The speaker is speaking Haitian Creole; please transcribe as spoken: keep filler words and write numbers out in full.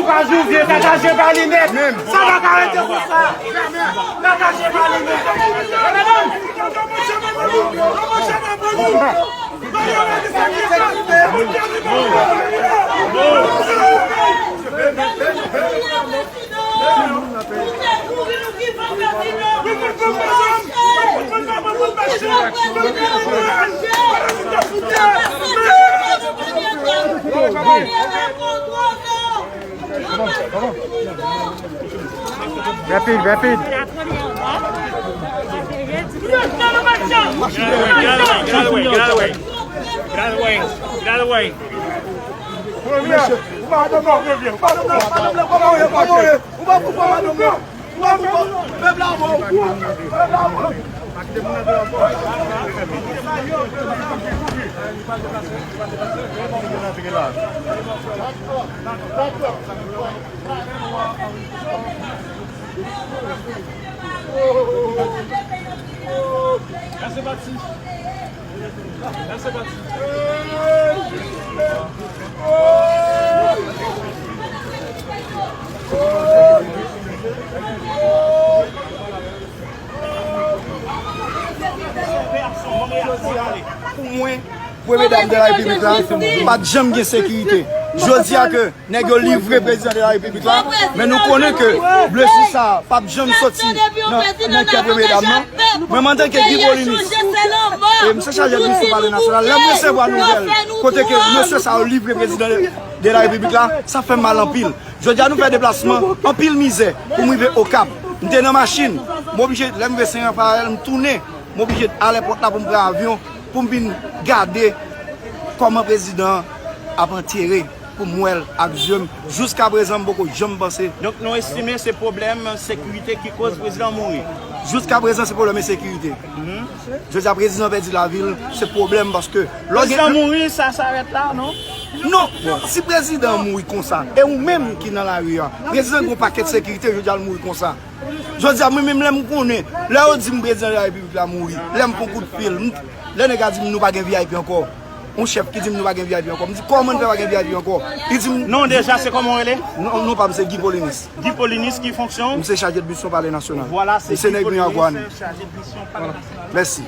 Pa Jouvye, Nataje pa li nèt. Sa pa ka rete konsa. Nataje pa li nèt. Rapid, rapid. Get out of the way, get out of the way, get out of the way. Get out of the way, get out of the way. Mesye, ou pa konprann, ou pa konprann, ou pa konprann, ou pa konprann, ou pa konprann, pèp la mò, pèp la mò. Pou mwen, premye dam de la repiblik la, pa t janm gen sekirite. Jodi a ke nèg yo livre prezidan de la repiblik la, men nou konnen ke blesi sa a p ap janm soti nan, nan kè premye dam nan. Mwen, antanke Guy Polynice, e m se chaje de misyon palè nasyonal, lè m resevwa nouvèl kote ke mesye sa yo livre prezidan de, de la repiblik la, sa fè m mal anpil. Jodi a nou fè deplasman, anpil mizè pou m rive Okap. M te nan machin, m oblije, lè m rive Sen Rafaèl, m tounen, m oblije al èpòt la pou m pran avyon, pou m vin gade kòman prezidan an ap antere, pou m wè l ak zye m. Jiskaprezan, m poko janm panse. Donk, nou estime se pwoblèm sekirite ki koz prezidan mouri? Jiskaprezan, se pwoblèm ensekirite. Jodi a, prezidan pèdi lavi l, se pwoblèm paske lè w gen... Prezidan mouri, sa, sa arèt la, non? Non, si prezidan mouri konsa, e ou menm ki nan lari a, prezidan gen yon pakèt sekirite, jodi a l mouri konsa. Jodi a, mwen menm lè m konnen, lè yo di m prezidan de la repiblik la mouri, lè m pran kout fil, m, lè nèg la di m nou pa gen V I P ankò, yon chèf ki di m nou pa gen V I P ankò, m di kòman n fè pa gen V I P ankò? Li di m... Non, deja, se kòman w rele? Non, non pa m se Guy Polynice. Guy Polynice, ki fonksyon w? M se chaje de misyon palè nasyonal. Vwala, se Guy Polynice, chaje de misyon palè nasyonal. Mèsi.